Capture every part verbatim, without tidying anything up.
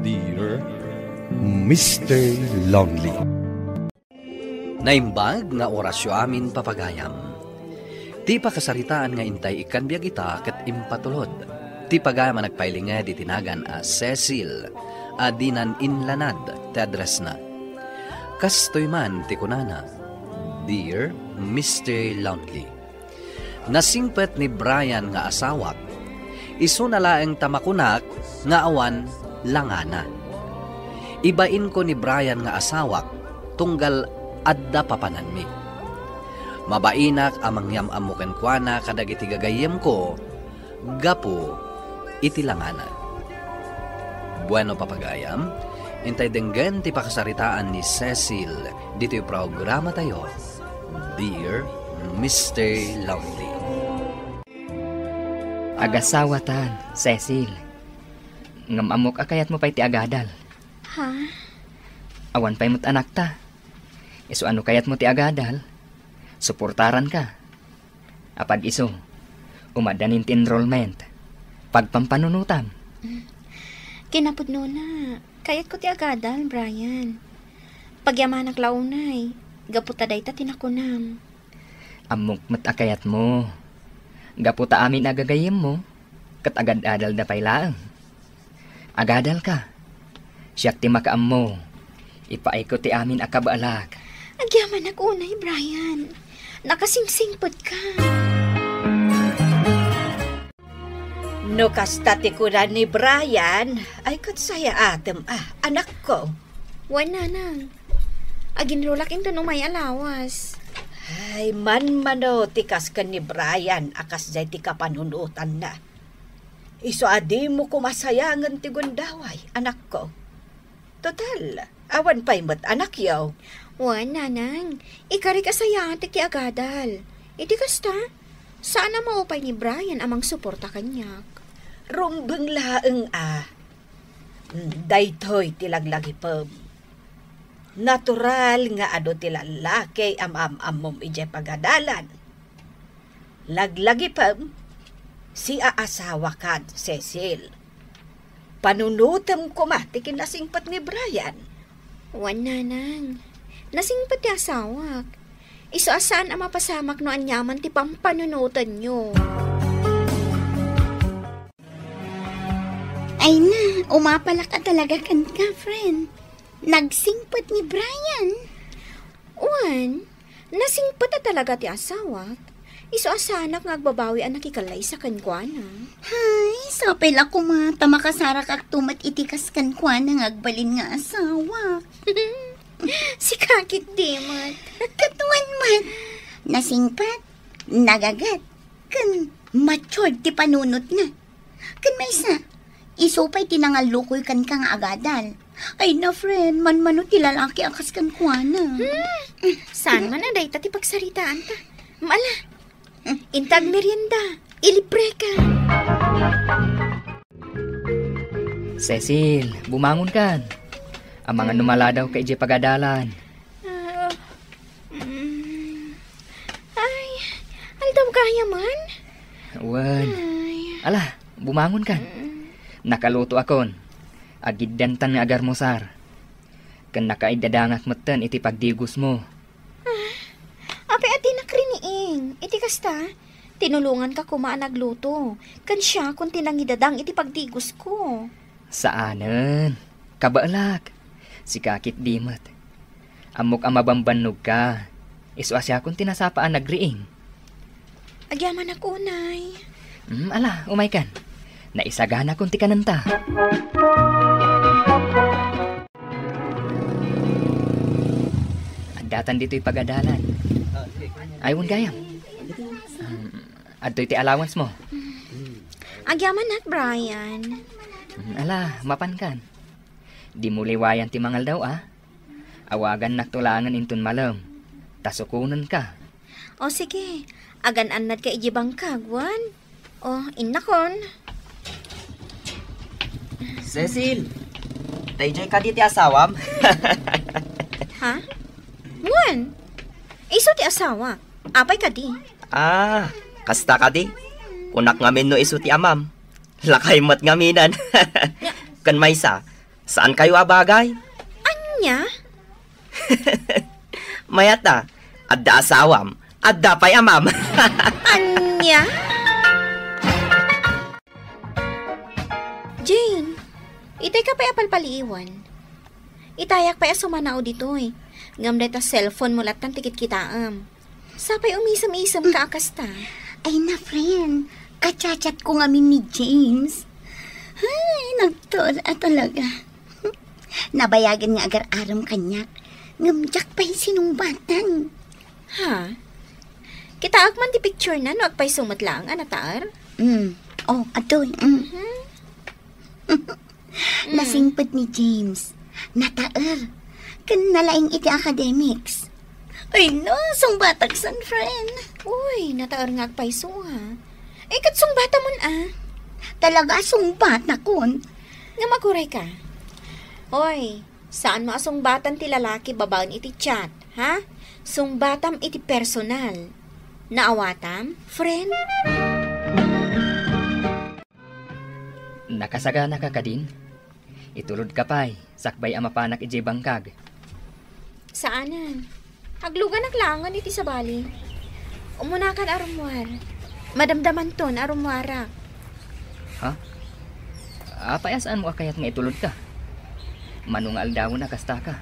Dear Mister Lonely. Naimbag nga orasyo amin, papagayam. Ti pakasaritaan nga intay ikkan biag ita ket impatulod ti pagayam a nagpailinged iti nagan a Cecil a dinan inlanad ti addressna. Kastoy man ti kunana, "Dear Mister Lonely." Nasingpet ni Brian nga asawak. Isuna laeng ta makunak nga awan langana. Ibainko ni Brian nga asawak tunggal adda papananmi. Mabainak a mangyam-ammo kenkuana kadagiti gagayyemko gapu iti langana. Bueno, papagayam, intay denggen ti pakasaritaan ni Cecil ditoy programatayo, Dear Mister Lonely. Agasawatan, Cecil. Ngem ammok a kayatmo pay ti agadal. Ha? Awan pay met anakta. Isu a no kayatmo ti agadal, suportaranka. Apag isu, umaddanin ti enrollment. Pagpampanunotam. Mm. Kinapudnona, kayatko ti agadal, Brian. Pagyamanak la unay, gapu ta dayta ti nakunam. Ammok met a kayatmo. Gapu ta amin a gagayyemmo, ket agad-adalda pay laeng. Agadalka. Siak ti makaammo. Ipaayko ti amin a kabaelak. Agyamanak unay, Brian. Nakasingsingpetka. No kasta ti kuna ni Brian, ay ket sayaatem a, anakko. Wen, nanang. Aginrulak inton umay a lawas. Ay, manmano ti kas ken ni Brian a kasdiay ti kapanunotanna. Isu a dimo koma sayangen ti gundaway, anakko. Total, awan pay met anakyo. Wen, nanang, ikarik a sayaantek ti agadal. Iti kasta, saan a maupay ni Brian a mangsuporta kaniak. Rumbeng laeng a. Daytoy ti laglagipem. Natural nga adu ti lallaki a maam-ammom idiay pagadalan. Laglagipem, siaasawakan, Cecil. Panunotem koma ti kinasingpet ni Brian. Wen, nanang. Nasingpet ti asawak. Isu a saan a mapasamak no aniaman ti pampanunotenyo. Ay na, umapalak a talaga kenka, friend. Nagsingpet ni Brian. Wen, nasingpet a talaga ti asawak. Isu a saanak nga agbabawi a nakikallaysa kenkuana. Hay, sapay la koma ta makasarakakto met iti kas kenkuana nga agbalin nga asawak. Sika ketdi met. Ket wen met, nasingpet, nagaget, ken matured ti panunotna. Ken maysa, isu pay ti nangallukoy kenka nga agadal. Ay na, friend, manmano ti lalaki a kas kenkuana. Hmm, saan man a dayta ti pagsaritaanta. Ala, inta agmerienda, ilibreka. Cecil, bumangonkan. Amangan no maladawka idiay pagadalan. Ah, mm. Ay, aldaw gayam man. Wen. Ay. Ala, bumangonkan. Mm. Nakalutoakon. Agiddantan nga agarmusar. Ken nakaidadangak metten iti pagdigosmo. Ah, apay a dinak riniing. Iti kasta, tinulonganka koma a nagluto. Ken siakon ti nangidadang iti pagdigosko. Saanen. Kabaelak. Sika ketdi met. Ammok a mabambannogka. Isu a siakon ti nasapa a nagriing. Agyamanak unay. Mm, ala, umaykan. Naisaganakon ti kanenta. Addatan ditoy pagadalan. Ay, wen gayam. Mm, adtoy ti allowance mo. Agyamanak, Brian. Mm, ala, mapankan. Dimo liwayan ti mangaldaw, a? Awagannakto laengen inton malem. Ta sukonenka. O sige, agan-annadka idiay bangkag, wen? O, innakon. Cecil, daydiay kadi ti asawam? Ha? Wen, isu ti asawak. Apay kadi? Ah, kasta kadi? Kunak ngamin no isu ti amam. Lakay met ngaminan. Ken maysa, Saan kayo a bagay? Ania? Mayat a, adda asawam, adda pay amam. Ania? Jane, itay ka pay a palpaliiwan. Itayak pay a sumanao ditoy. Ngem dayta cellphone mo lattan ti kitkitaem. Sapay umisem-isem ka a kasta. Ay na, friend. Kachat-chat ko ngamin ni James. Ay, nagtuol a talaga. Nabayagen nga agar-arem kaniak. Ngem diak pay sinungbatan. Ha? Kitaak man ti picture na no agpayso met laeng a nataer? Mm. Oh, atoy. Mm. Mhm. Mm. Nasingpet ni James. Nataer. Ken nalaing iti academics. Ay no, sungbatak san, friend. Uy, nataer nga agpayso, ha? Ay, ket sungbatamon, a? Talaga, sungbatakon. Ngem aguray ka. Oy, saan mo a sungbatan ti lalaki babaen iti chat, ha? Sungbatam iti personal. Naawatam, friend? Nakasaganaka kadin? Itulodka pay, sakbay a mapanak idiay bangkag. Saanen. Agluganak laengen iti sabali. Umunakan a rummuar. Madamdamanton a rummuarak. Ha? Apay a saanmo a kayat nga itulodka? Mano nga aldawen a kastaka?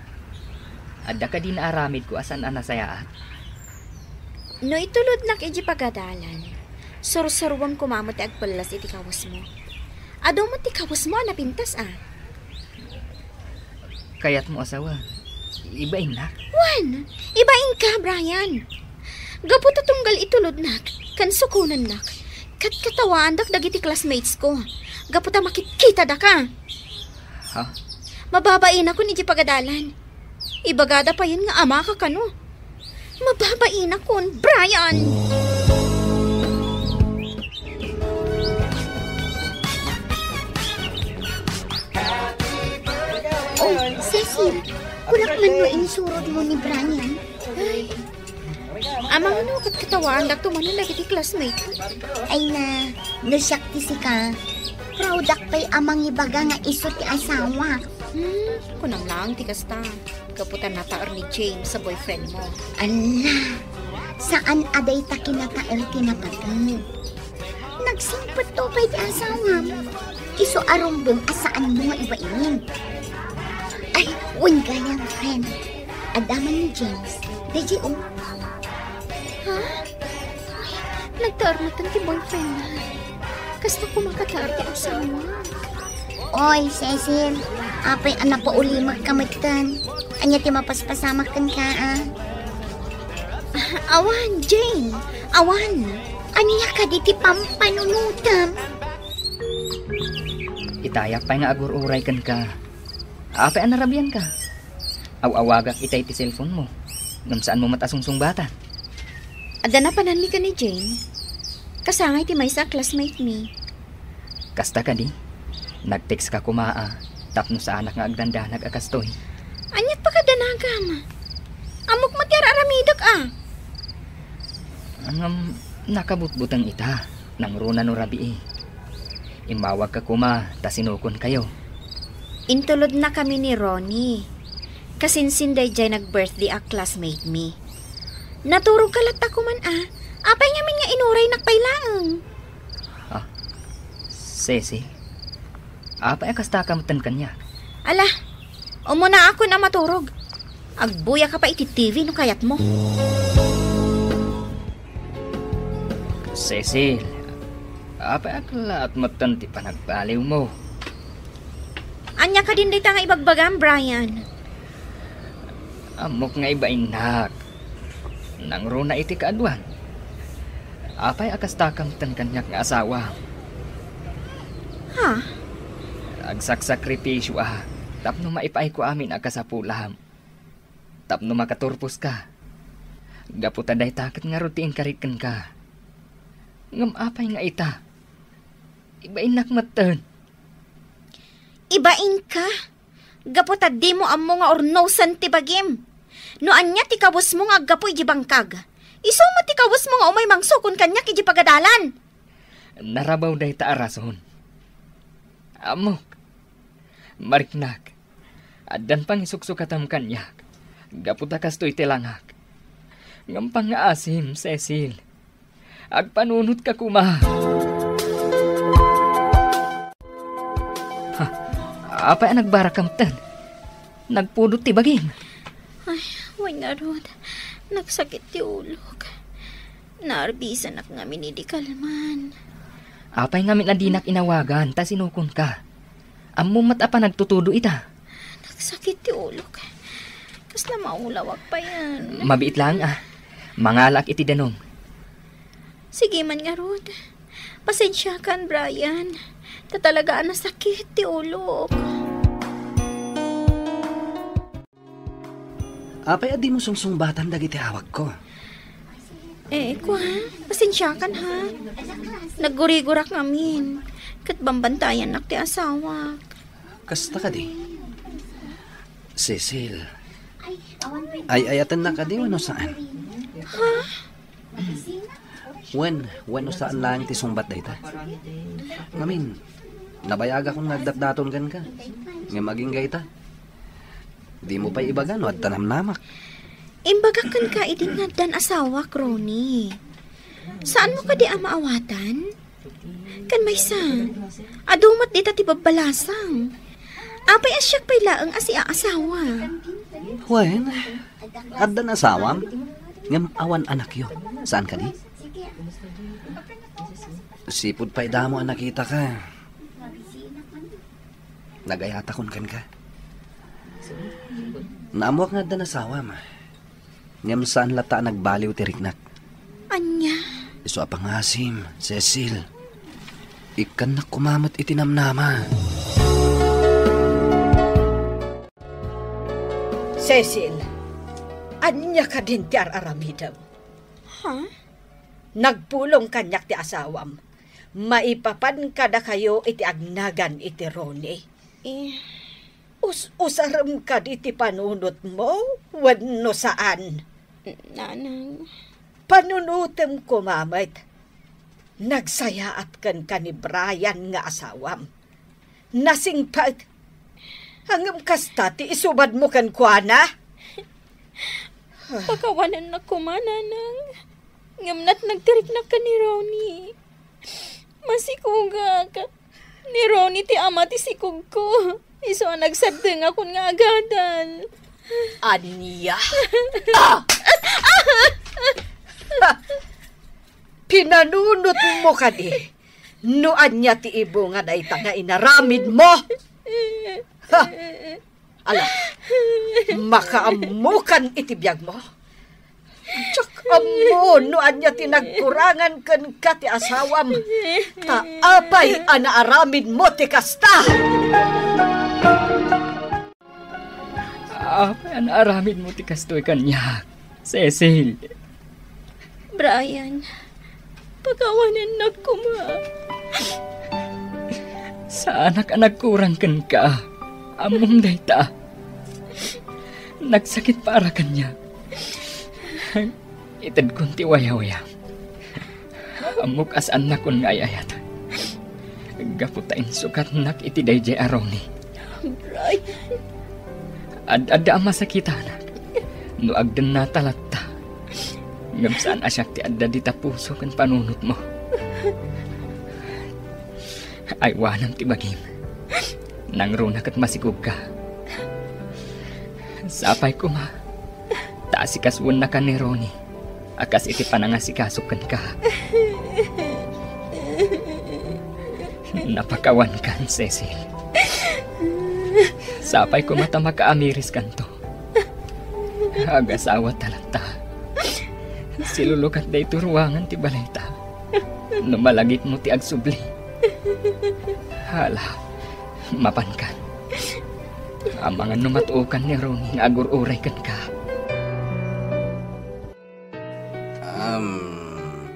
Adda kadi naaramidko a saan a nasayaat? No itulodnak iti pagadalan, sursuruam koma met ti agpellas iti kawesmo. Adu met ti kawesmo a napintas, a. Kayatmo a sawen, ibainnak? Wen, ibainka, Brian. Gapu ta tunggal itulodnak ken sukonennak, katkatawaandak dagiti classmates ko. Gapu ta makitkitada ka. Ha? Mababainakon iti pagadalan. Ibagada payen nga amaka kano. Mababainakon, Brian! Oh, Cecil, kunak man no insurod mo ni Brian? Ay, amang no, katkatawaandakto manen dagiti classmate. Ay na, no siak ti sika, proud-ak pay a mangibaga nga isu ti asawa. Hmm, kunam laeng ti kasta. Gapu ta nataer ni James a boyfriend mo. Ala, saan a dayta kinataer ti napateg. Nagsingpetto pay ti asawam. Isu a rumbeng a saanmo nga ibain. Ay, wen gayam, friend. Adda man ni James. Daydi, o. Ha? Nagtaer metten ti boyfriend na. Kasta koma kataer ti asawa. Oy, Cecil, apay a napaulimek ka metten? Ania ti mapaspasamak kenka, a? Ah, awan, Jane. Awan. Ania kadi ti pampanunotem? Itayak pay nga agur-uray kenka. Apay a narabianka? Aw-awagak itay ti cellphone mo, ngem saanmo met a sungsungbatan. Adda napananmi ken ni Jane. Kasangay ti maysa a classmate mi. Kasta kadi? Nag-text ka koma a, tapno saanak nga agdandanag a kastoy. Aniat pakadanagam? Ammok met ti ar-aramidek a. Ngem, nakabutbuteng ita, nangruna no rabii. Immawagka koma ta sinukonkayo. Intulodnakami ni Ronnie. Kasinsin daydiay nag-birthday a classmate mi. Naturogka latta koman a, apay ngamin nga inuraynak pay laeng? Ah, Ceci, apay a kastaka metten kaniak? Ala, umunaakon a maturog. Agbuyaka pay iti T V no kayatmo. Cecil, apay a kellaat metten ti panagbaliwmo? Ania kadin dayta nga ibagbagam, Brian? Ammok nga ibainnak. Nangruna iti kaaduan. Apay a kastaka metten kaniak nga asawa? Ha? Agsaksakripisio a tapno maipaayko amin a kasapulam. Tapno makaturposka. Gapu ta dayta ket ngarud ti inkarik kenka. Ngem apay nga ita? Ibainnak metten. Ibainka? Gapu ta dimo ammo nga urnosen ti bagim. No ania ti kawesmo nga aggapu iti bangkag, isu met ti kawesmo nga umay mangsukon kaniak iti pagadalan. Narabaw dayta a rason. Ammok. Mariknak, Addan pangisuksukatam kaniak, gapu ta kastoy ti langak. Ngem pangngaasim, Cecil. Agpanunotka koma. Ha, apay a nagbarakam ten? Nagpudot ti bagim. Ay, wen ngarud, nagsakit ti ulok. Naarbisanak ngamin idi kalman. Apay ngamin a dinak inawagan ta sinukonka? Ammom met a panagtutudo ita. Nagsakit ti ulok. Kasla maulawak payen. Mabiit laeng a. Mangalaak iti danum. Sige man ngarud. Pasensiakan, Brian. Ta talaga a nasakit ti ulok. Apay a dimo sungsungbatan dagiti awagko? Eh, kua, pasensiakan ha. Naggurigurak ngamin. Ket bambantayannak ti asawak. Kasta kadi? Cecil, ay-ayatennak kadi wenno saan? Ha? Wen, wenno saan laeng ti sungbat dayta? Ngamin, nabayagakon nga agdatdaton kenka. Ngem agingga ita, dimo pay ibaga no adda namnamak. Imbagak kenka idi nga addan asawak, Ronnie. Saanmo kadi a maawatan? Ken maysa, adu met dita ti babbalasang. Apay a siak pay laeng a siaasawa? Wen, addan asawam, ngem awan anakyo. Saan kadi? Sipud pay damo a nakitaka, nagayatakon kenka. Naammuak nga addan asawam. Ngem saan latta a nagbaliw ti riknak. Ania? Isu a pangasim, Cecil. Ikkannak koma met iti namnama. Cecil, ania kadin ti ar-aramidem? Ha? Nagpulong kaniak ti asawam. Maipapan kadakayo iti agnagan iti Ronnie. Eh. Us-usarem kadi ti panunotmo wenno saan? Nanang. Panunotem koma met. Nagsayaat kenka ni Brian nga asawam. Nasingpet. Ngem kasta ti isubadmo kenkuana? Pakawanennak koma, Nanang. Ngem natnag ti riknak ken ni Ronnie. Masikogak. Ni Ronnie ti ama ti sikogko. Isu a nagsardengakon nga agadal. Ania? Ah! Pinanunotmo kadi no ania ti ibunga dayta nga inaramidmo? Ha? Ala, makaammokan iti biagmo. Diak ammo no ania ti nagkurangan kenka ti asawam, ta apay a naaramidmo ti kasta? Apay a naaramidmo ti kastoy kaniak, Cecil? Brian, pakawanennak koma. Saanak a nagkurang kenka. Ammom dayta. Nagsakit para kaniak. Itedkon ti wayawayam. Ammok a saannakon nga ay-ayat. Gapu ta insukatnak iti daydiay a Ronnie. Brian. Ad-adda a masakitanak no agdennata latta. Ngem saan a siak ti adda dita puso ken panunotmo. Aywanam ti bagim. Nangruna ket masikogka. Sapay koma ta asikasuennaka ni Ronnie a kas iti panangasikasok kenka. Napakawankan, Cecil. Sapay koma ta makaamiriskanto. Agasawata latta. Silulukat daytoy ruangan ti balayta. No malagipmo ti agsubli. Hala, mapankan. Amangan no matuokan ni Ronnie nga agur-uray kenka. Um,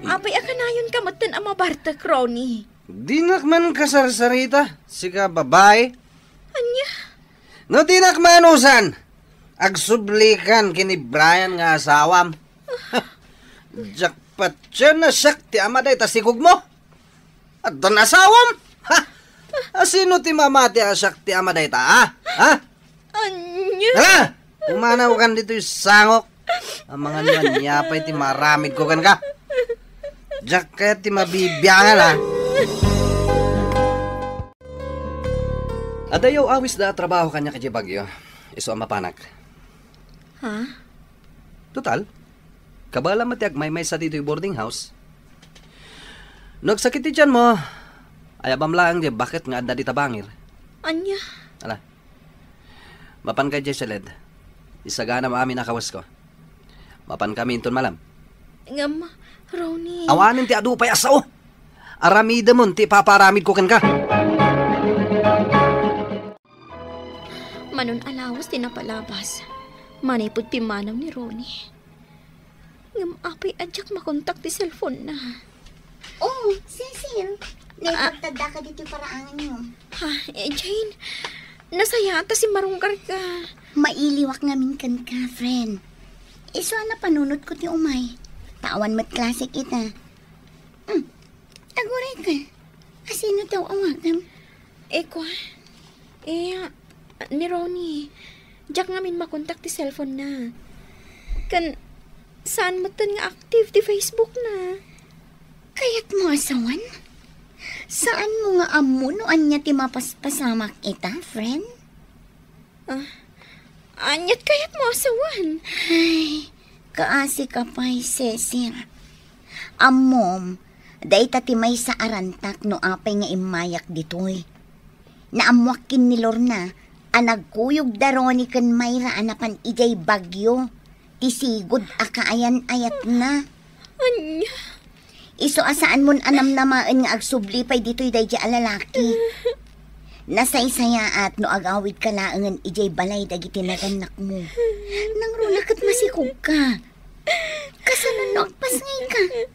i- Apay a kanayonka metten a mabartek, Ronnie? Dinak man kasarsarita, sika babai. Ania? No dinak manusan, agsublikan ken ni Brian nga asawam. Diak patien a siak ti ama dayta sikogmo. Addan asawam? Ha? Asino ti mamati a siak ti ama dayta, ha? Ha? Ania? Hala! Pumanaw kan ditoy sangok. Amangan mo, ania pay ti maaramidko kenka. Diak kayat ti mabibiangan, ha? Adayo awisda a trabaho kaniak idiay Baguio. Isu a mapanak. Ha? Total, kabaelam met ti agmaymaysa ditoy boarding house. No agsakit ti tianmo, ayabam laeng diay baket nga adda dita bangir. Ania? Ala. Mapanka idiay siled. Isaganam amin a kawesko. Mapankami inton malem. Ngem, Ronnie. Awanen ti adu pay a sao. Aramidemon ti ipapaaramidko kenka. Manon a lawas ti napalabas. Manipud pimmanaw ni Ronnie. Ngem apay a diak makontak ti cellphone na. Oh, Cecil, naipagtaddaka ditoy paraanganyo. Ha, eh, Jane, nasayaat ta simmarunggarka. Mailiwak ngamin kenka, friend. Isu a napanunotko ti umay. Ta awan met klasek ita. Hmm, aguray ka. Asino ti aw-awagam? Eh, kua? Eh, ni Ronnie. Diak ngamin makontak ti cellphone na. Ken, saan metten nga active ti Facebook na. Kayatmo a sawen? Saanmo nga ammo no ania ti mapaspasamak ita, friend? Ah, aniat kayatmo a sawen? Ay, kaasi ka pay, Cecil. Ammom, dayta ti maysa a rantak no apay nga immayak ditoy. Naammoak ken ni Lorna a nagkuyog da Ronnie ken Myra a napan idiay Baguio, ti sigud a kaayan-ayatna. Ania? Isu a saanmon a namnamaen nga agsubli pay ditoy daydi a lalaki. Nasaysayaat no agawidka laengen idiay balay dagiti nagannakmo. Nangruna ket masikogka. Kasano no agpasngayka?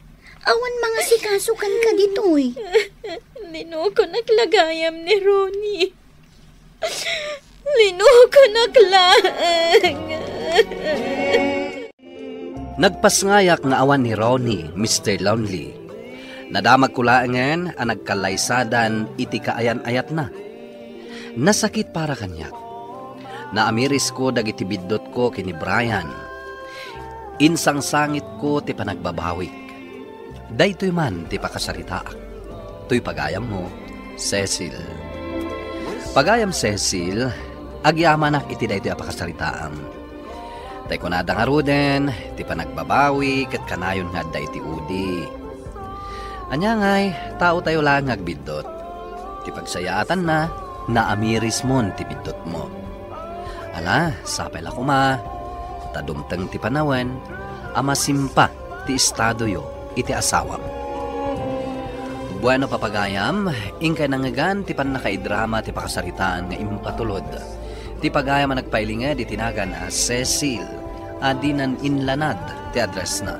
Awan mangasikaso kenka ditoy. Linukonak la gayam ni Ronnie. Linukonak laeng. Nagpasngayak nga awan ni Ronnie, Mister Lonely. Nadamagko laengen a nagkallaysadan iti kaayan-ayatna. Nasakit para kaniak. Naamirisko dagiti biddutko ken ni Brian. Insangsangitko ti panagbabawik. Daytoy man ti pakasaritaak. Toy pagayammo, Cecil. Pagayam Cecil, agyamanak iti daytoy a pakasaritaam. Tay kunada ngaruden, ti panagbabawi ket kanayon nga adda iti udi. Ania ngay, taotayo laeng nga agbiddut. Ti pagsayaatanna, naamirismon ti biddutmo. Ala, sapay la koma, ta dumteng ti panawen a masimpa ti estadoyo iti asawam. Bueno, papagayam, inkay nangngegan ti pannakaidrama ti pakasaritaan nga impatulod. Ti pagayam a nagpailinged iti nagan a Cecil a dinan inlanad ti addressna.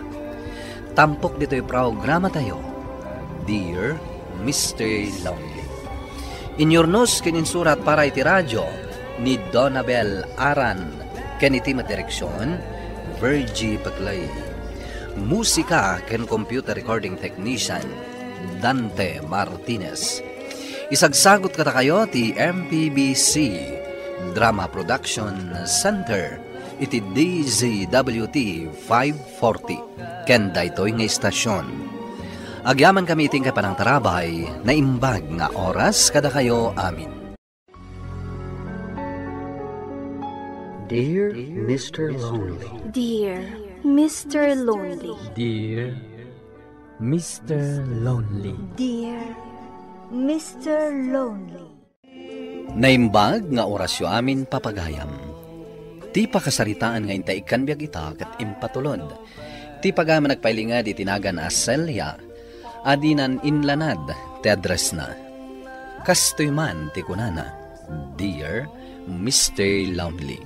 Tampok ditoy programatayo, Dear Mister Lonely. Inyurnos ken insurat para iti radio ni Donabel Aran ken iti met direksion, Virgie Paclay. Musika ken computer recording technician, Dante Martinez. Isagsagot kadakayo ti M P B C Drama Production Center iti D Z W T five forty ken daytoy nga istasion. Agyamankami iti inkay panangtarabay, naimbag nga oras kadakayo amin. Dear Mister Lonely. Dear Mister Lonely. Dear Mister Lonely. Dear Mister Lonely. Naimbag nga orasyo amin, papagayam. Ti pakasaritaan nga intay ikkan biag ita ket impatulod. Ti pagayam a nagpailinged iti nagan a Celia a dinan inlanad ti addressna. Kastoy man ti kunana, Dear Mister Lonely.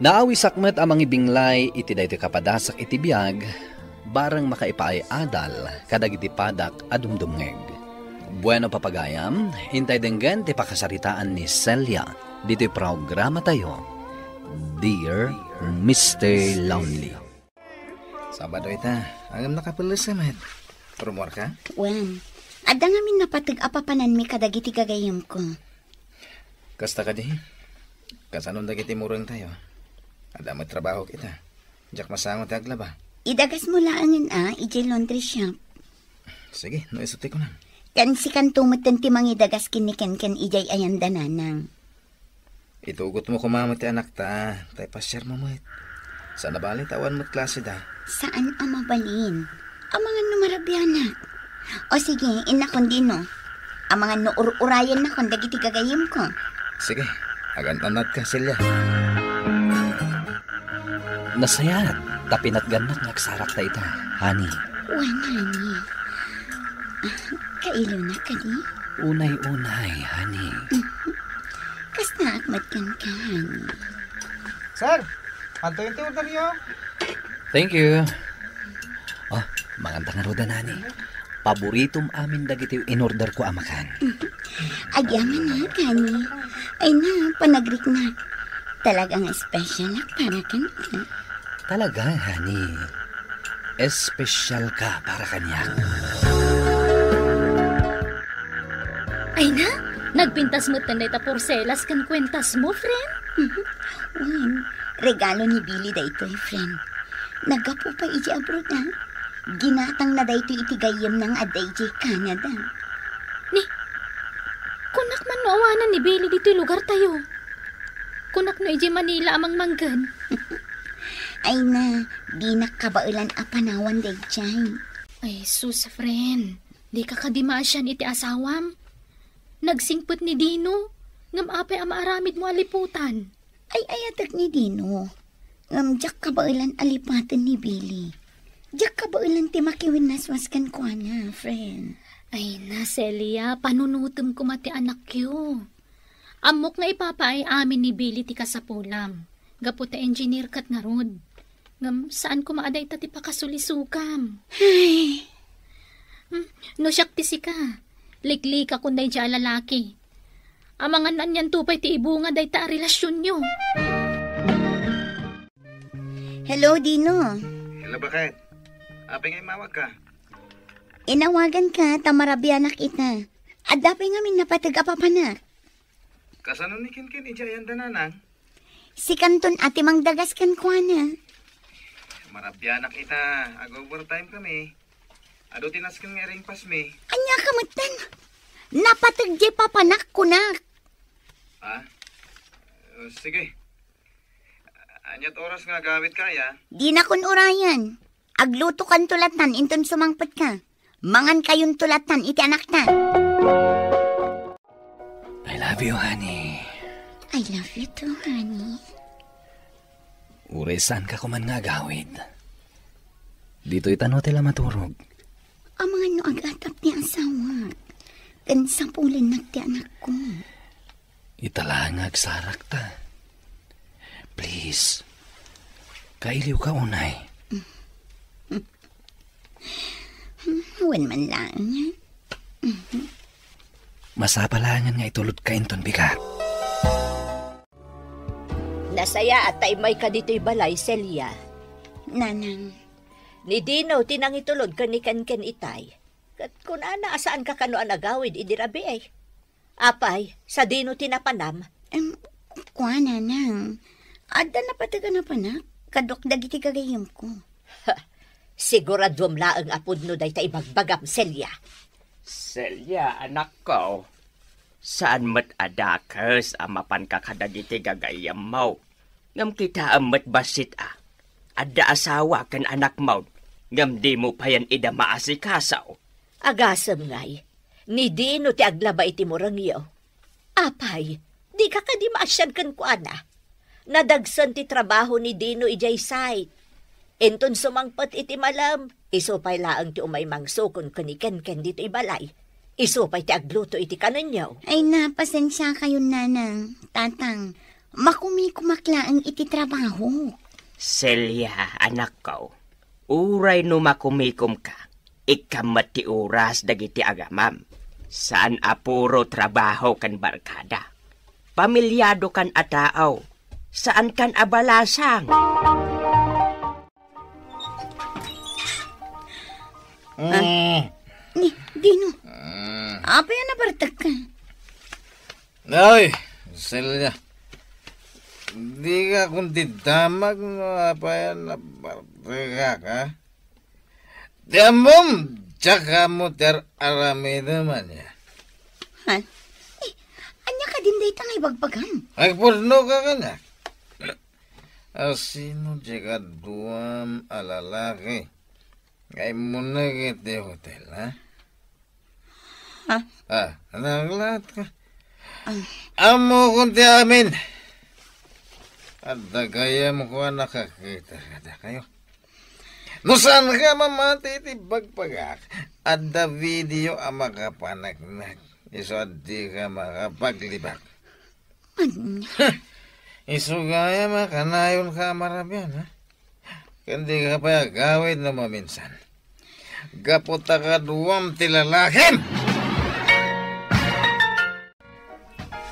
Naawisak met a mangibinglay iti daytoy kapadasak iti biag, bareng makaipaay-adal kadagiti padak a dumdumngeg. Bueno, papagayam, intay denggen ti pakasaritaan ni Celia ditoy programatayo, Dear Mister Lonely. Sabado ita, ngem nakapelles ka met. Rummuarka? Wen, adda ngamin napateg a papananmi kadagiti gagayyemko. Kasta kadi? Kasano dagiti murengtayo? Adda met trabahok ita. Diak masango ti aglaba. Idagasmo laengen a idiay laundry shop. Sige, no isu ti kunam. Ken sikanto metten ti mangidagas ken ni Kenken idiay ayanda, Nanang. Itugotmo koma met ti anakta, ta ipasiarmo met. Saan a bale ta awan met klaseda. Saan a mabalin. Amangan no marabianak. O sige, innakon, Dino. Amangan no ur-urayennakon dagiti gagayyemko. Sige, agan-annadka, Celia. Nasayaat, ta pinatgannak nga agsarakta ita, honey. Wen, honey. Ah, kailiwnak kadi? Unay-unay, honey. Kastaak met kenka, honey. Sir, adtoyen ti orderyo. Thank you. Oh, manganta ngaruden, honey. Paboritom amin dagiti inorderko a makan. Agyamanak, honey. Ay na, panagriknak. Talaga nga special a para kenka. Talaga, honey. Espesyal ka para kaniak. Ay na, nagpintas met dayta porselas ken kuentasmo, friend. Wen, regalo ni Billy daytoy, friend. Naggapu pay idiay abroad, a. Ginatangna daytoy iti gayyemna nga adda idiay Canada. Ni, kunak man no awanan ni Billy ditoy lugartayo. Kunak no idiay Manila a mangmangngeg. Ay na, dinak kabaelan a panawan daydiay. Ay, sus, friend. Dika kadi maasian iti asawam? Nagsingpet ni Dino, ngem apay a maaramidmo a liputan? Ay-ayatek ni Dino. Ngem diak kabaelan a lipaten ni Billy. Diak kabaelan ti makiwinnaswas kenkuana, friend. Ay na, Celia, panunotem koma ti anakyo. Ammok nga ipapaay amin ni Billy ti kasapulam, gapu ta engineer ket ngarud. Ngem saan koma a dayta ti pakasulisokam. Ay. Hmm, no siak ti sika, liklikakon daydiay a lalaki. Amangan anianto pay ti ibunga dayta a relasionyo. Hello, Dino. Hello, baket. Apay nga immawagka? Inawaganka ta marabianak ita. Adda pay ngamin napateg a papanak. Kasano ni Kenken idiay ayanda, Nanang? Sikanton a ti mangdagas kenkuana. Marabianak ita, ag-overtime kami. Adu ti nasken nga iringpasmi. Ania ka metten? Napateg diay papanak, kunak. Ah? Uh, sige. Aniat oras nga agawitka aya? Dinakon urayan. Aglutokanto lattan inton sumangpetka. Mangankayonto lattan iti anakta. I love you, honey. I love you too, honey. Uray saanka koman nga agawid. Ditoy tano ti la maturog. Amangan no agatap ti asawak, ken sapulennak ti anakko. Ita laeng nga agsarakta. Please, kailiwka unay. Wen man laeng. Masapa laengen nga itulodka inton bigat. Nasayaat ta immayka ditoy balay, Celia. Nanang. Ni Dino ti nangitulod ken ni Kenken itay. Ket kunana a saanka kano a nagawid idi rabii. Apay, sadino ti napanam? Em, kua, Nanang. Adda napateg a napanak, kaduak dagiti gagayyemko. Siguraduem laeng a pudno dayta ibagbagam, Celia. Celia, anakko, saan met a dakes a mapanka kadagiti gagayyemmo. Ngem kitaem met bassit a, adda asawa ken anakmo, ngem dimo payen ida maasikaso. Agasem ngay, ni Dino ti aglaba iti murengyo. Apay, dika kadi maasian kenkuana? Nadagsen ti trabaho ni Dino idiay site. Inton sumangpet iti malem, isu pay laeng ti umay mangsukon ken ni Kenken ditoy balay. Isu pay ti agluto iti kanenyo. Ay na, pasensiakayon, Nanang, Tatang. Makumikomak laeng iti trabaho. Celia, anakko, uray no makumikomka, ikkam met ti oras dagiti agamam. Saan a puro trabaho ken barkada. Pamilyadokan a tao, saankan a balasang. Mm. Ni, Dino. Mm. Apay a nabartekka? Ay, Celia. Dika kunti damag no apay a nabartekak, ha? Ti ammom, diak ammo ti ar-aramidem ania. Ha? Eh, ania kadin dayta nga ibagbagam? Agpudnoka kaniak. Asino diay kaduam a lalaki nga immuneg iti hotel, ha? Ha? Ah, naglaat ka. Ah. Ammokon ti amin. Adda gayyemko a nakakita kadakayo. No saanka mamati iti bagbagak, adda video a makapaneknek. Isu a dika makapaglibak. Ania? Isu gayam a kanayonka a marabian, ha? Ken dika pay agawid no maminsan. Gapu ta kaduam ti lalakim!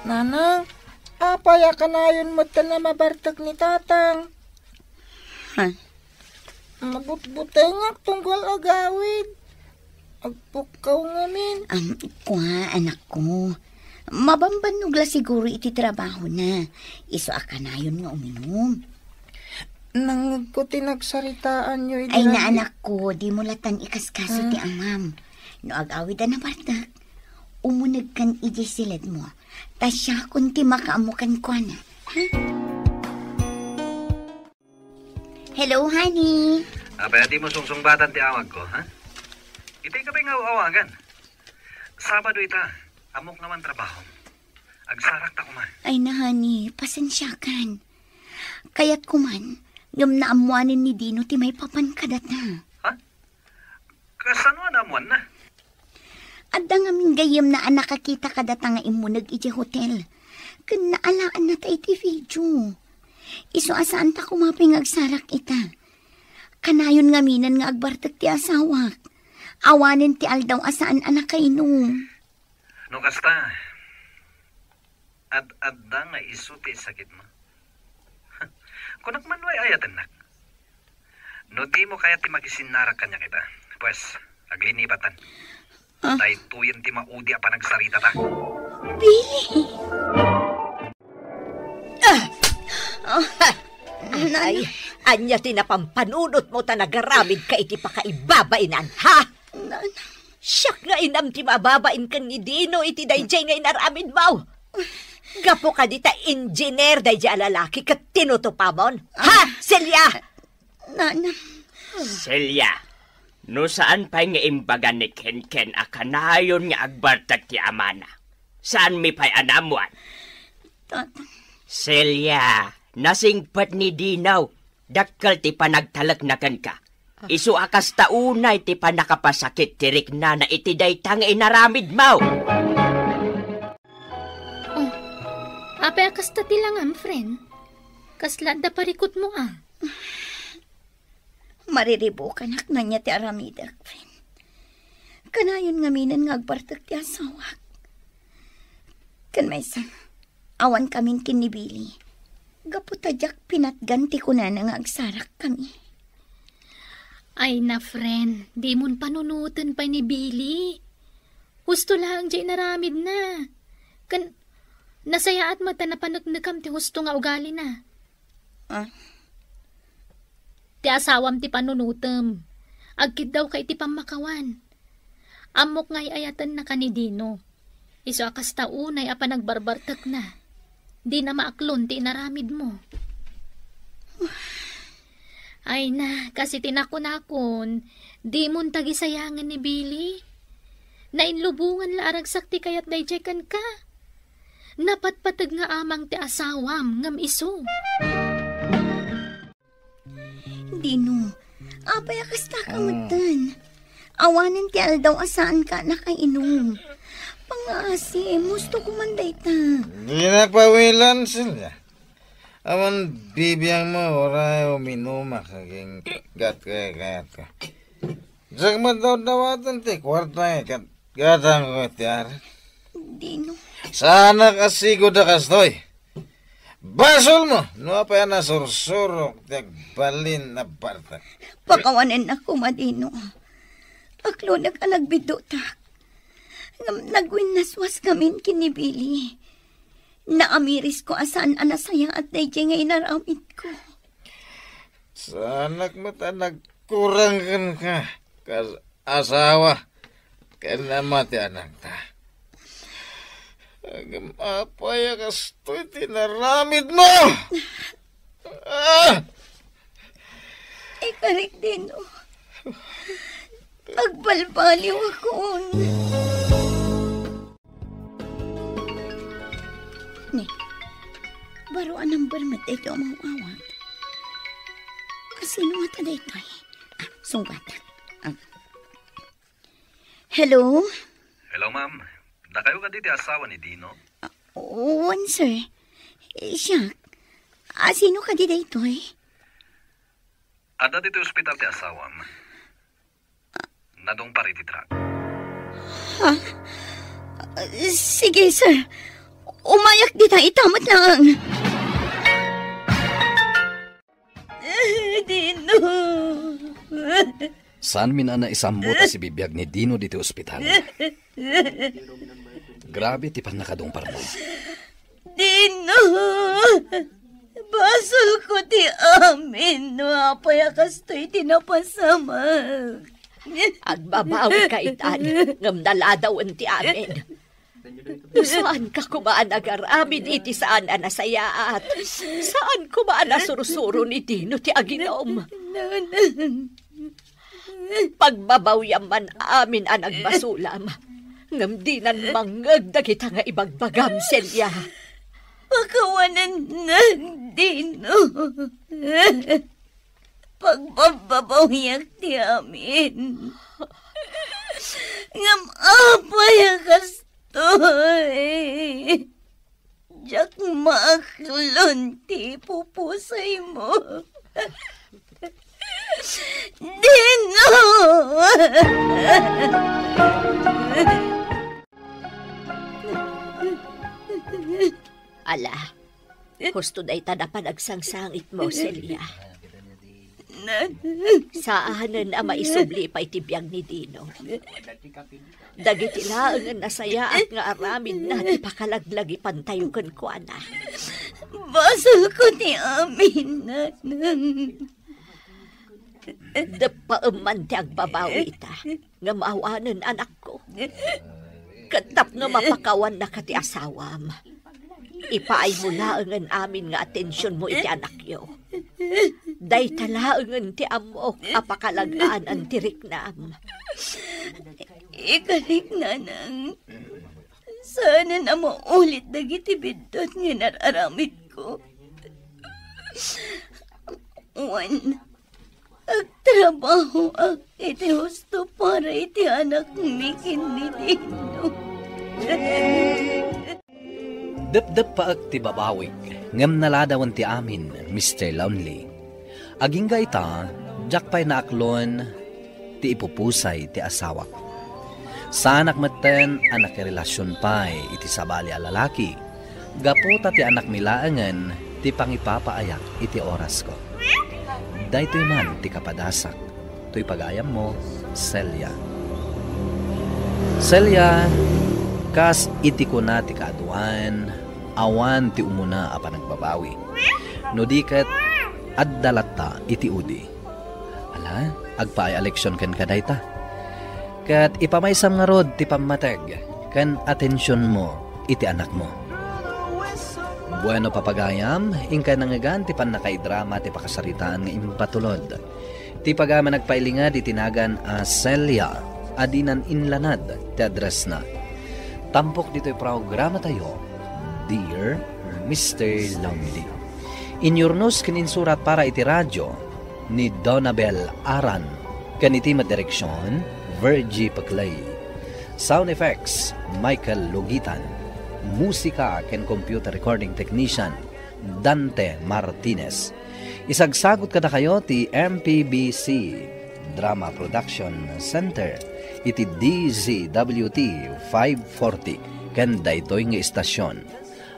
Nanang, apay a kanayon metten a mabartek ni Tatang? Ha? Mabutbutengak tunggal agawid. Agpukkaw ngamin. Am, kua, anakko. Mabambannog la siguro iti trabahona. Isu a kanayon nga uminum. Nangngegko ti nagsaritaanyo idi Ay, na, anakko, dimo latan ikaskaso ti Ah. amam. No agawid a nabartek, umunegkan idiay siledmo. Ta siakon ti makaammo kenkuana. Ha? Hello, honey. Apay a dimo sungsungbatan ti awagko, ha? Itay ka pay nga aw-awagan. Sabado ita, ammok naman trabahom. Agsarak ta koma. Ay na, honey, pasensiakan. Kayatko man, ngem naammoanen ni Dino ti maipapan kadata. Ha? Kasano a naammoanna? Adda ngamin gayyemna a nakakita kadata nga immuneg idiay hotel. Ken naalaannata iti video. Isu a saanta koma pay nga agsarak ita. Kanayon ngaminen nga agbartek ti asawak. Awanen ti aldaw a saan a nakainom. No kasta, ad-adda nga isu ti sakitmo. Kunak man no ay-ayatennak. No dimo kayat ti makisinnarak kaniak ita, pues, aglinipatan. Ah. Daytoyen ti maudi a panagsaritata. Billy! Ah! Ah! Ay, ania ti napampanunotmo ta nagaramidka iti pakaibabainan, ha? Nana. Siak nga inam ti mababain ken ni Dino iti daydiay nga inaramidmo. Gapu kadi ta engineer daydiay a lalaki ket tinutupamon, ha, Celia? Nana. Celia, no saan pay nga imbaga ni Kenken a kanayon nga agbartek ti amana, saanmi pay a naammoan? Tata. Celia, nasingpet ni Dino. Dakkel ti panagtalekna kenka. Ah. Isu a kasta unay ti pannakapasakit ti riknana iti dayta nga inaramidmo. Oh, apay a kasta ti langam, friend? Kasla adda parikutmo, a? Mariribukanak ania ti aramidek, friend. Kanayon ngaminen nga agbartek ti asawak. Ken maysa, awan kamin ken ni Billy. Gapu ta diak pinatgan ti kunana nga agsarak kami. Ay na, friend, dimon panunoten pay ni Billy. Husto laeng diay inaramidna. Ken nasayaat met ta napaneknekam ti husto nga ugalina. Ah. Ti asawam ti panunotem. Agkiddawka iti pammakawan. Ammok nga ay-ayatenna ken ni Dino. Isu a kasta unay a panagbarbartekna. Dina maaklon ti inaramidmo. Ay na, kas iti nakunakon, dimon tagisayangen ni Billy. Nainlubongan la a ragsak ti kayat daydiay kenka. Napatpateg nga amang ti asawam ngem isu. Dino, apay a kasta ka metten? Awanen ti aldaw a saanka a nakainom. Pangngaasim, husto ko man dayta. Dinak pawilan, Celia. Awan bibiangmo uray uminumak aginggatkaykayatka. Diak met dawdawaten ti kuarta ket gatangko ti arak. Dino. Saanak a sigud a kastoy. Basolmo no apay a nasursurok ti agbalin a bartek. Pakawanennak koma, Dino. Aklonek a nagbiddutak. Ngem nagwinnaswas ngamin ken ni Billy. Naamirisko a saan a nasayaat daydiay nga inaramidko. Saanak met a nagkurang kenka kas asawa ken ama ti anakta. Ngem apay a kastoy ti inaramidmo? Ah! Ikarik, Dino. Agbalbaliwakon. Ni, baro a number met daytoy a maawat. Kasino ngata daytoy? Ah, sungbatak. Ah. Hello? Hello, ma'am. Dakayo kadi ti asawa ni Dino? Ah, wen, sir. Eh, siak. Ah, sino kadi daytoy? Adda ditoy ospital ti asawam. Nadungpar iti truck. Ha? Sige, sir. Umayak dita ita met laeng. Dino. Saanmin a naisammo ta sibibiag ni Dino ditoy ospital. Grabe ti pannakadungparna. Dino! Basolko ti amin no apay a kastoy ti napasamak. Agbabawika itan, ngem naladawen ti amin. No saanka koma a nagaramid iti saan a nasayaat, saan koma a nasursuro ni Dino ti aginom. Pagbabawiam man amin a nagbasolam, ngem dinan mangngeg dagita nga ibagbagam, Celia. Pakawanen, Dino. Pagbababawiak ti amin. Ngem apay a kastoy? Diak maaklon ti pupusaymo. Dino! Ala, husto dayta a panagsangsangetmo, Celia. Saanen a maisubli pay ti biag ni Dino. Dagiti laengen a nasayaat nga aramidna ti pakalaglagipantayo kenkuana. Basolko ti amin, nanang. Deppaem man ti agbabawi ita, ngem awanen, anakko. Ket tapno mapakawannaka ti asawam, ipaaymo laengen amin nga atensionmo iti anakyo. Dayta laengen ti ammok a pakalag-anan ti riknam. Ikarik, nanang, saanen a maulit dagiti biddut nga inar-aramidko. Wen, agtrabahoak iti husto para iti anakmi ken ni Dino. Depdeppaek ti babawik, ngem naladawen ti amin, Mister Lonely. Agingga ita, diak pay naaklon ti ipupusay ti asawak. Saanak metten a nakirelasion pay iti sabali a lalaki, gapu ta ti anakmi laengen ti pangipapaayak iti orasko. Daytoy man ti kapadasak. Toy pagayammo, Celia. Celia, kas iti kuna ti kaaduan, awan ti umuna a panagbabawi. No di ket, adda latta iti udi. Ala, agpaay a leksion kenka dayta. Ket ipamaysam ngarud ti pammateg ken atensionmo iti anakmo. Bueno, papagayam, inkay nangngegan ti pannakaidrama ti pakasaritaan nga impatulod. Ti pagayam a nagpailinged iti nagan a Celia a dinan inlanad ti addressna. Tampok ditoy programatayo, Dear Mister Lonely. Inyurnos ken insurat para iti radyo ni Donabel Aran, ken iti met direksion, Virgie Peclay. Sound effects, Michael Lugitan. Musika ken computer recording technician, Dante Martinez. Isagsagut kadakayo ti M P B C Drama Production Center iti D Z W T five forty ken daytoy nga istasyon.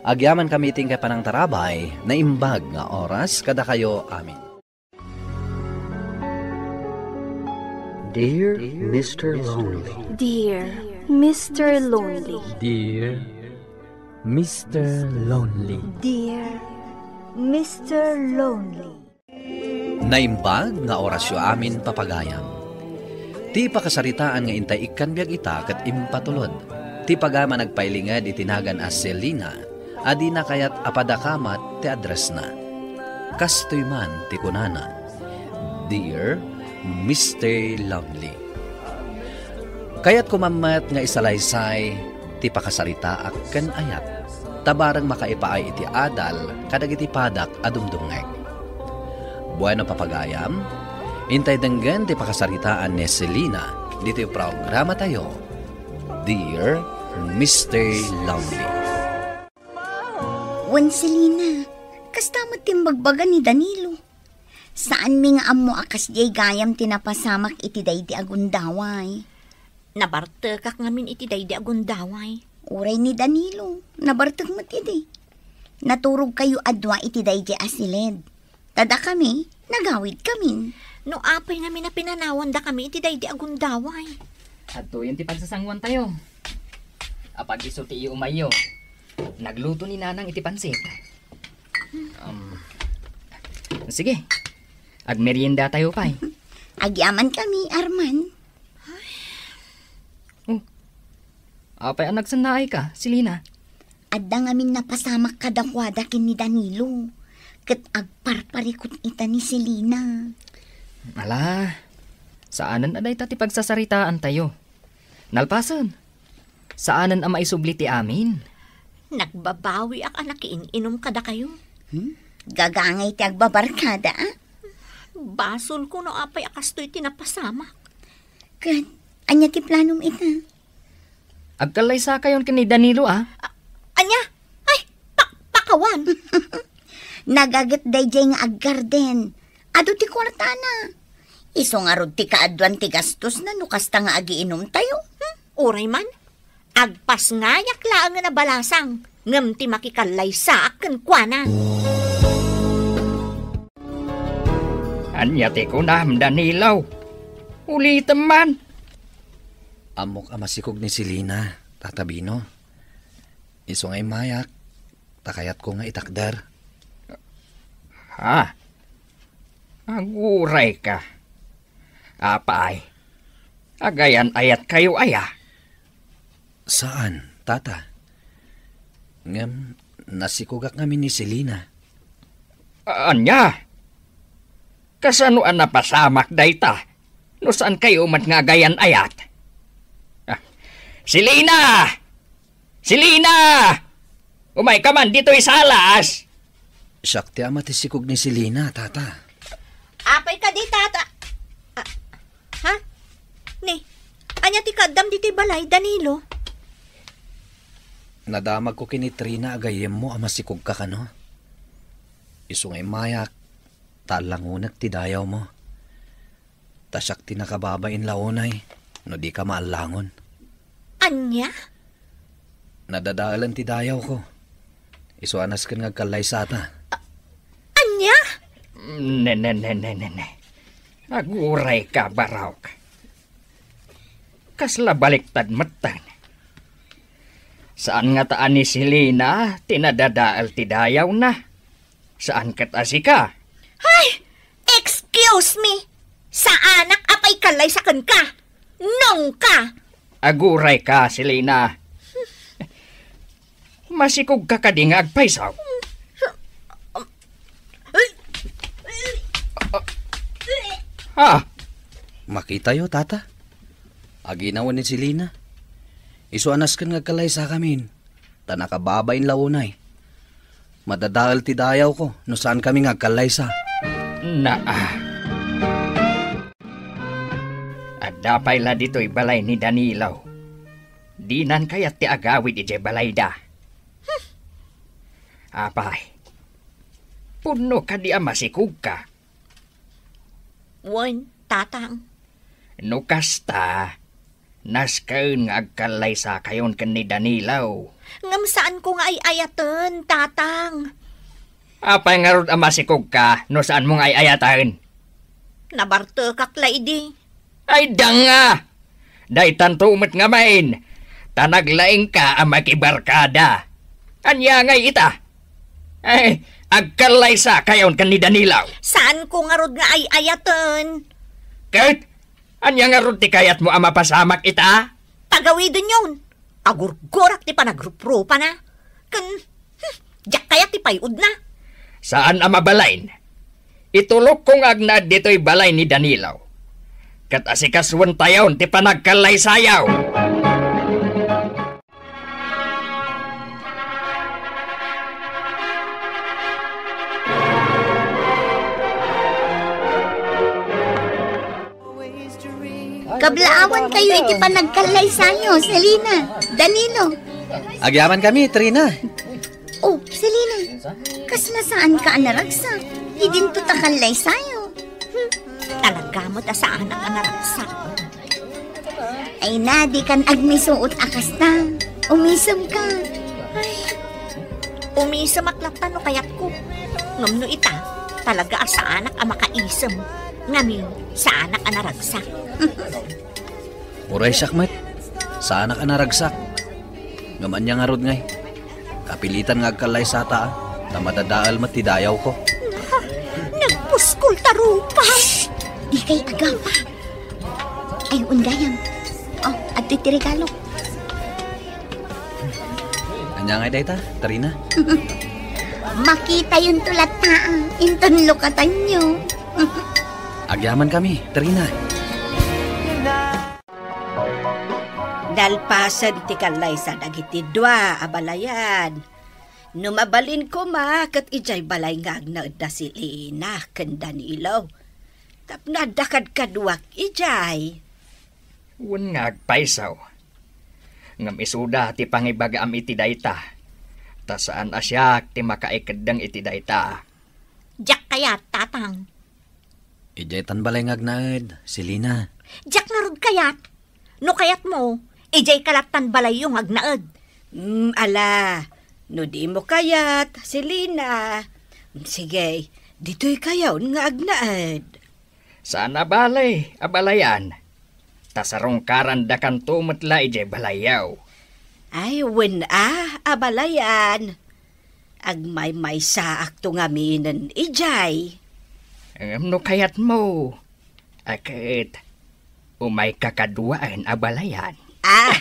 Agyamankami iti inkay panangtarabay, naimbag nga oras kadakayo amin. Dear Mister Lonely. Dear Mister Lonely. Dear Mister Lonely. Dear Mister Lonely. Naimbag nga orasyo amin, papagayam. Ti pakasaritaan nga intay ikkan biag ita ket impatulod. Ti pagayam a nagpailinged iti nagan a Selina, a dina kayat a padakamat ti addressna. Kastoy man ti kunana, "Dear Mister Lonely." Kayatko man met nga isalaysay ti pakasaritaak ken ayat, ta bareng makaipaay iti adal kadagiti padak a dumdumngeg. Bueno, papagayam, intay denggen ti pakasaritaan ni Selina ditoy programatayo, Dear Mister Lonely. Wen, Selina, kasta met ti imbagbaga ni Danilo. Saanmi nga ammo a kasdiay gayam ti napasamak iti daydi a gundaway. Nabartekak ngamin iti daydi a gundaway. Uray ni Danilo, nabartek met idi. Naturogkayo a dua iti daydi a siled. Ta dakami, nagawidkamin. No apay ngamin a pinanawandakami iti daydi a gundaway? Adtoyen ti pagsasanguantayo. Apag isu ti iumayyo, nagluto ni Nanang iti pansit. Um, sige, agmeriendatayo pay. Agyamankami, Arman. Oh, apay a nagsannaayka, Selina? Adda ngamin napasamak kadakuada ken ni Danilo, ket agparparikut ita ni Selina. Ala, saanen a dayta ti pagsasaritaantayo. Nalpasen, saanen a maisubli ti amin. Nagbabawiak a nakiin-inom kadakayo. Hmm? Gagangay ti agbabarkada, a? Basolko no apay a kastoy ti napasamak. Ket, ania ti planom ita? Agkallaysakayon ken ni Danilo, a? A-, ania? Ay, pa-, pakawan. Nagaget daydiay nga aggarden. Adu ti kuartana. Isu ngarud ti kaaduan ti gastosna no kasta nga agiinumtayo. Hmm? Uray man, agpasngayak laengen a balasang, ngem ti makikallaysaak kenkuana. Ania ti kunam, Danilo? Ulitem man. Ammok a masikog ni Selina, Tata Bino. Isu nga immayak, ta kayatko nga itakder. Ha? Aguray ka. Apay, agayan-ayatkayo aya? Saan, Tata. Ngem, nasikogak ngamin ni Selina. Ania? Kasano a napasamak dayta no saankayo met nga agayan-ayat? Ah, Selina! Selina! Umayka man ditoy salas! Siak ti ama ti sikog ni Selina, Tata. Apay kadi, Tata? Ah, ha? Ni, ania ti kaaddam ditoy balay, Danilo? Nadamagko ken ni Trina a gayyemmo a masikogka kano. Isu nga immayak, ta allangonek ti dayawmo. Ta siak ti nakababain la unay no dika maallangon. Ania? Nadadaelen ti dayawko. Isu a nasken nga agkallaysata. A-, ania? Ne, ne, ne, ne, ne, ne. Aguray ka, Barok. Kasla baliktad metten. Saan ngata a ni Selina ti nadadael ti dayawna? Saan ket a sika? Ay! Excuse me! Saanak a paikallaysa kenka! Nongka! Aguray ka, Selina. Masikog ka kadi nga agpayso? Ha? Makitayo, Tata. Aginawan ni Selina. Isu a nasken nga agkallaysakamin. Ta nakababain la unay. Madadael ti dayawko no saankami nga agkallaysa. Naa. Adda pay la ditoy balay ni Danilo. Dinan kayat ti agawid idiay balayda. Hmm. Apay, pudno kadi a masikogka? Wen, Tatang. No kasta, nasken nga agkallaysakayon ken ni Danilo. Ngem saanko nga ay-ayaten, Tatang. Apay ngarud a masikogka no saanmo nga ay-ayaten? Nabartekak la idi. Ay, danga! Daytanto met ngamin, ta naglaingka a makibarkada. Ania ngay ita? Ay, agkallaysakayon ken ni Danilo. Saanko ngarud nga ay-ayaten. Ket ania ngarud ti kayatmo a mapasamak ita? Pagawidenyon. Agurgurak ti panagruprupana. Ken, hmm, diak kayat ti pay-odna. Saan a mabalin. Itulokko nga agnaed ditoy balay ni Danilo. Ket asikasuentayon ti panagkallaysayo. Kablaawan kayo iti panagkallaysayo, Selina, Danilo. Agyamankami, Trina. Oh, Selina, kasla saanka a naragsak? Idinto ta kallaysayo. Hmm, talaga met a saanak a naragsak. Ay na, dikan agmisuot a kasta. Umisemka. Ay, umisemak latta no kayatko. Ngem no ita, talaga a saanak a makaisem. Ngamin, saanak a naragsak. Uray siak met, saanak a naragsak. Ngem ania ngarud ngay? Kapilitan nga agkallaysata, a, ta madadael met ti dayawko. Naka, nagpuskol ta rupa. Shh! Dikay agapa. Ay, undayam. Oh, adtoy ti regalo. Ania ngay dayta, Trina? Makitayonto latta, ah. Inton lukatanyo. Agyamankami, Trina. Nalpasen ti kallaysa dagiti dua a balayan. No mabalin koma, ket idiay balay nga agnaed da Selina ken Danilo. Tapno adda kadkaduak idiay. Wen nga agpayso. Ngem isuda ti pangibagaam iti dayta. Ta saan a siak ti makaikeddeng iti dayta. Diak kayat, Tatang. Idiay tan balay nga agnaed, Selina. Diak ngarud kayat. No kayatmo, idiay ka lattan balayyo nga agnaed. Mm, ala, no dimo kayat, Selina. Mm, sige, ditoy kayon nga agnaed. Saan a bale, abalayan. Ta sarungkarandakanto met la idiay balayyo. Ay, wen a, abalayan. Agmaymaysaakto ngaminen idiay. Ngem no kayatmo, a ket umayka kaduaen a balayan. Ah.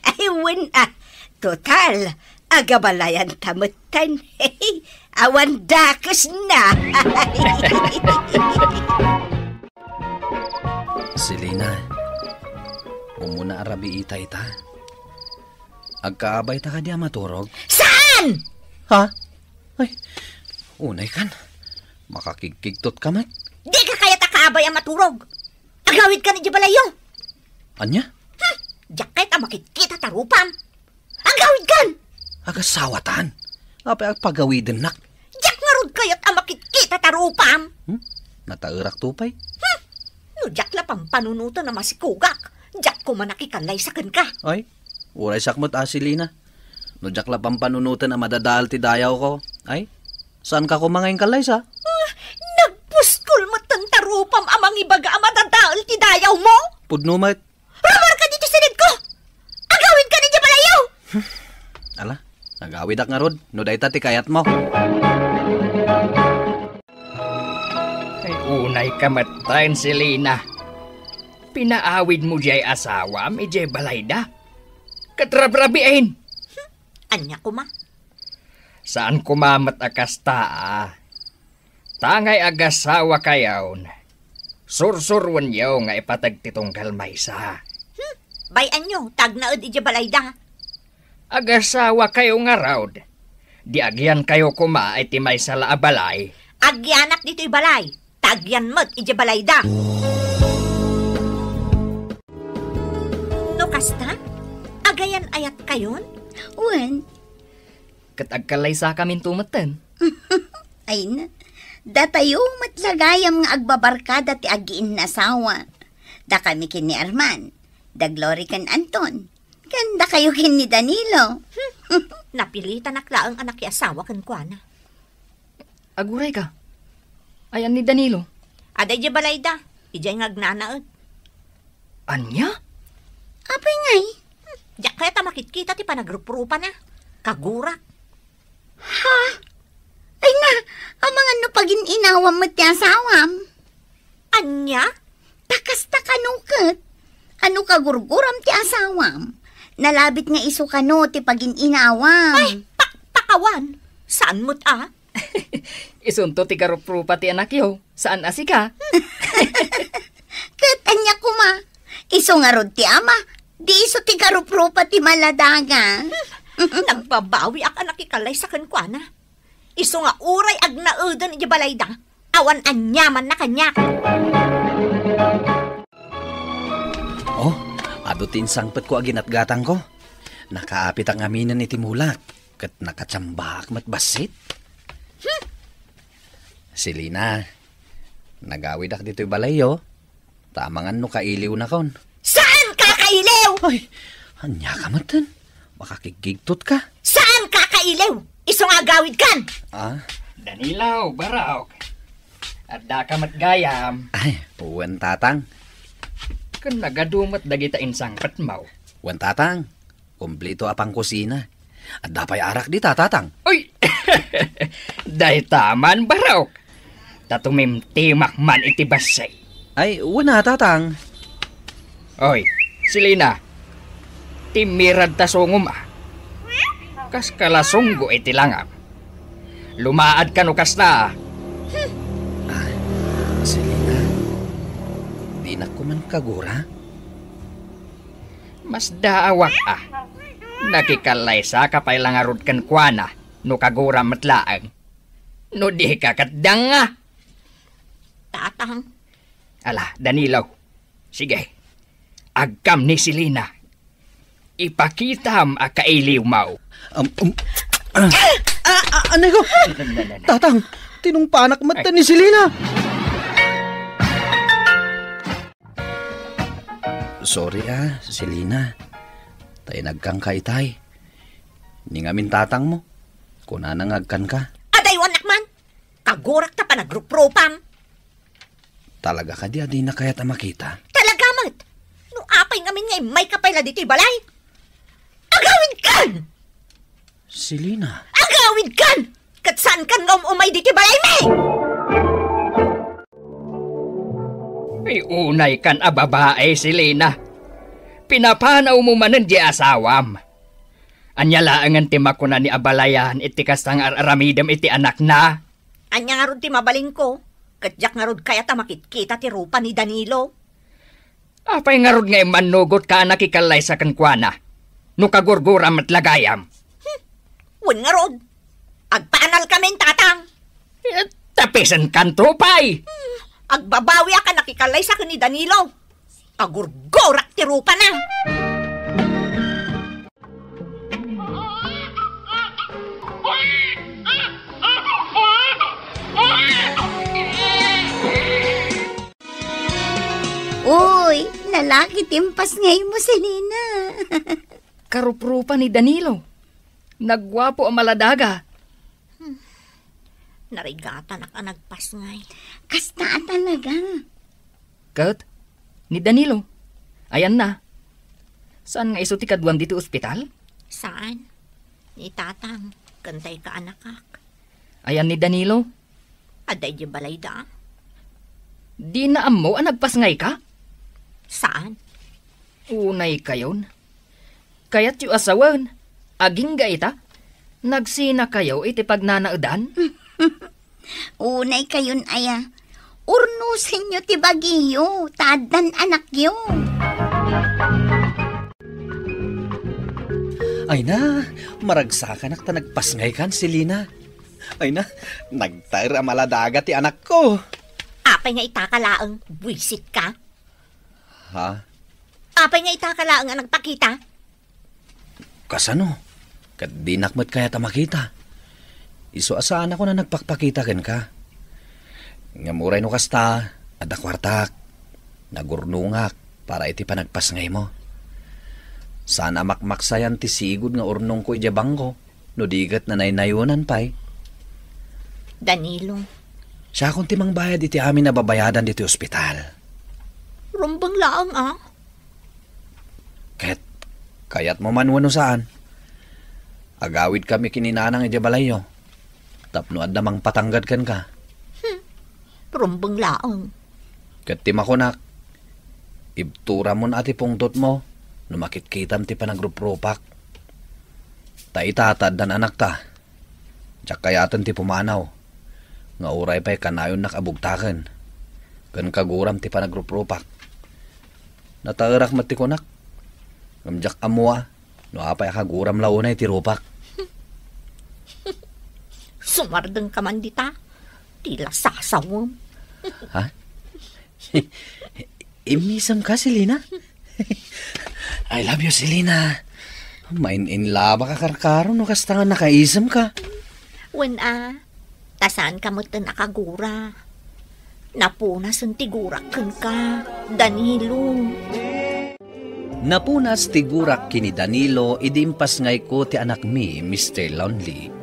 Ay, wen a. Total, agabalayanta metten. Awan dakesna. Selina, umuna a rabiita ita. Agkaabayta kadi a maturog? Saan? Ha? Ay, unay kan. Makakigkigtot ka met. Di ka kayat a kaabay a maturog. Agawid kan idiay balayyo. Ania? Hmm, diak kayat a makitkita ta rupam. Agawid kan. Agasawatan. Apay agpagawidennak? Diak ngarud kayat a makitkita ta rupam. Hmm? Nataerakto pay. Hmm, no diak la pampanunoten a masikogak, diak koma nakikallaysa kenka. Ay, uray siak met a, Selina. No diak la pampanunoten a madadael ti dayawko, ay, saanka koma nga inkallaysa? Ah, nagpuskol metten ta rupam a mangibaga a madadael ti dayawmo? Pudno met. Rumorka ditoy sinedko! Agawid kan idiay balayyo! Ala, agawidak ngarud, no dayta ti kayatmo. Ay, unay ka metten, Selina. Pinaawidmo diay asawam idiay balayda. Ket rabrabiin. Hmm, ania koma? Saan koma met a kasta, a. Tangay agasawakayon, sursuroenyo nga ipateg ti tunggal maysa. Hmm, bay-anyo ta agnaed idiay balayda. Agasawakayo ngarud, di agiankayo koma iti maysa la a balay. Agianak ditoy balay, ta agian met idiay balayda. No kasta, agayan-ayatkayon? Wen. Ket agkallaysakaminto metten. Ay na, datayo met la gayam nga agbabarkada ti agiinnasawa. Dakami ken ni Arman, da Glory ken Anton, ken dakayo ken ni Danilo. Napilitanak laeng a nakiasawa kenkuana. Aguray ka. Ayan ni Danilo. Adda idiay balayda. Idiay nga agnanaed. Ania? Apay ngay? Diak kayat a makitkita ti panagruprupana. Kagurak. Ha? Ay na, amangan no pagin-inawam met ti asawam. Ania? Ta kasta kano ket? Ano kagurguram ti asawam? Nalabit nga isu kano ti pagin-inawam. Ay, pakpakawan. Saan met a? Isunto ti karuprupa ti anakyo, saan a sika. Ket ania koma? Isu ngarud ti ama, di isu ti karuprupa ti maladaga. Nagbabawiak a nakikallaysa kenkuana. Isu nga uray agnaeden iti balayda, awan aniamanna kaniak. Oh, adu ti insangpetko a ginatgatangko. Nakaapitak ngaminen iti mulak, ket nakatiambaak met bassit. Hmm. Selina, nagawidak ditoy balayyo. Ta amangan no kailiwnakon. Saan ka kailiw? Ay, ania ka metten? Makakiggigtot ka. Saan ka kailiw? Isu nga agawid kan. Ah? Danilo, Barok. Adda ka met gayam. Ay, wen, Tatang. Ken nagadu met dagita insangpetmo. Wen, Tatang. Kompleto a pangkusina. Adda pay arak dita, Tatang. Uy! Dayta man, Barok. Ta tumimtimak man iti bassit. Ay, wen a, Tatang. Oy, Selina. Timmirad ta sungom a. Kas kalasunggo iti langam. Lumaad kano kasta. Ah, Selina. Dinak ko man kagura. Masdaawak a. Nakikallaysa ka pay la ngarud kenkuana no kagura met laeng. No di ka ket danga. Tatang. Ala, Danilo. Sige. Agkam ni Selina. Ipakitam a kailiwmo. Um, um, ah, ah, ah, anay ko. Tatang, tinungpanak met ni Selina. Sorry a, Selina. Ta inagkanka itay. Ni ngamin tatangmo, kunana nga agkanka. Adaywannak man! Kagurak ta panagruprupam! Talaga kadi a dina kayat a makita? Talaga met! No apay ngamin nga immayka pay la ditoy balay? Agawidkan! Selina. Agawidkan! Ket saankan nga um-umay ditoy balaymi! Ay, unaykan a babai, Selina. Pinapanawmo manen di asawam. Ania laengen ti makunana a balayan iti kasta nga ar-aramidem iti anakna? Ania ngarud ti mabalinko? Ket diak ngarud kayat a makitkita ti rupa ni Danilo. Apay ngarud nga immannugotka a nakikallaysa kenkuana? No kagurgura met la gayam. Hmm. Wen ngarud. Agpaanalkamin, Tatang. Eh, tapisenkanto pay. Hmm. Agbabawiak a nakikallaysa ken ni Danilo. Kagurgurak ti rupana. Uy, lalaki ti impasngaymo, Selina. Karuprupa ni Danilo. Nagguapo a maladaga. Hmm. Narigatanak a nagpasngay. Kasta a talaga. Ket, ni Danilo, ayanna. Saan nga isu ti kaduam ditoy ospital? Saan. Ni Tatang, ken dayta a kaanakak. Ayan ni Danilo? Adda idiay balayda. Dina ammo a nagpasngayka? Saan. Unaykayon. Kayatyo a sawen, agingga ita, nagsinakayo iti pagnanaedan? Unaykayon aya, urnosenyo ti bagiyo, ta addan anakyo. Ay na, maragsakanak ta nagpasngaykan, Selina. Ay na, nagtaer a maladaga ti anakko. Apay nga itaka laeng, buisit ka? Ha? Apay nga itaka laeng a nagpakita? Kasano? Ket dinak met kayat a makita. Isu a saanakon a nagpakpakita kenka. Ngem uray no kasta, adda kuartak. Nagurnongak para iti panagpasngaymo. Saan a makmaksayan ti sigud nga urnongko idiay bangko. No di ket nanaynayonan pay. Danilo. Siakon ti mangbayad iti amin a babayadan ditoy ospital. Rumbeng laeng a. Ket Kayatmo man wenno saan, agawidkami ken ni Nanang idiay balayyo tapno adda mangpatanggad kenka. Rumbeng laeng. Ket ti makunak, ibturamon a ti pungtotmo no makitkitam ti panagruprupak. Ta ita ta addan anakta, diak kayaten ti pumanaw nga uray pay kanayonnak a bugtaken ken kaguram ti panagruprupak. Nataerak met ti kunak, ngem diak ammoa no apay a kaguram la unay ti rupak. Sumardengka man dita, ti lasasawem. Ha? Immisemka, Selina? I love you, Selina. Main-in la baka karkaro no kasta nga nakaisemka. Wen a, ta saanka metten a kagura. Napunasen ti gurak kenka, Danilo. Napunas ti gurak ken ni Danilo idi impasngayko ti anakmi, Mister Lonely.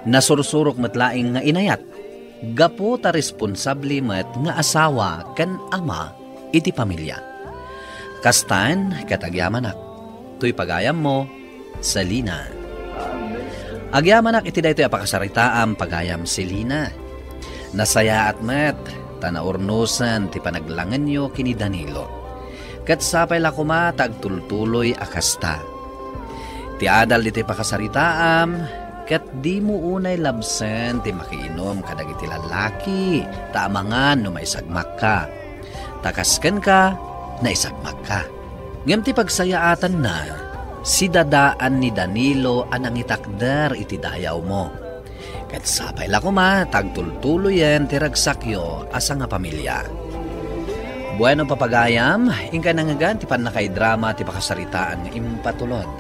Nasursurok met laeng nga inayat, gapu ta responsable met nga asawa ken ama iti pamilya. Kastaen ket agyamanak, toy pagayammo, Selina. Agyamanak iti daytoy a pakasaritaam, pagayam Selina. Nasayaat met ta naurnosen ti panaglangenyo ken ni Danilo. Ket sapay la koma ta agtultuloy a kasta. Ti adal ditoy pakasaritaam, ket dimo unay labsen ti makiinum kadagiti lallaki, ta amangan no maisagmakka. Ta kas kenka, naisagmakka. Ngem ti pagsayaatanna, sidadaan ni Danilo a nangitakder iti dayawmo. Ket sapay la koma ta agtultuloyen ti ragsakyo a sangapamilya. Bueno, papagayam, inka nangngegan ti pannakaidrama ti pakasaritaan nga impatulod.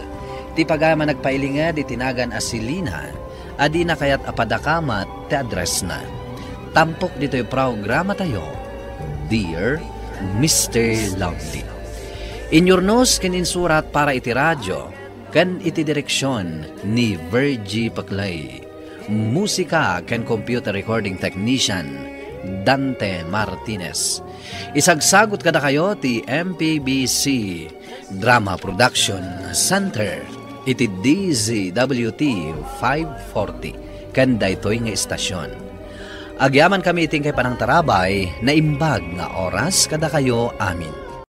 Ti pagayam a nagpailinged iti nagan a Selina, a dina kayat a padakamat ti addressna. Tampok ditoy programatayo, Dear Mister Lonely. Inyurnos ken insurat para iti radio ken iti direksion ni Virgie Paclay. Musika ken computer recording technician, Dante Martinez. Isagsagut kadakayo ti M P B C Drama Production Center iti D Z W T five forty ken daytoy nga istasyon. Agyamankami iti inkay panangtarabay, naimbag nga oras kadakayo amin.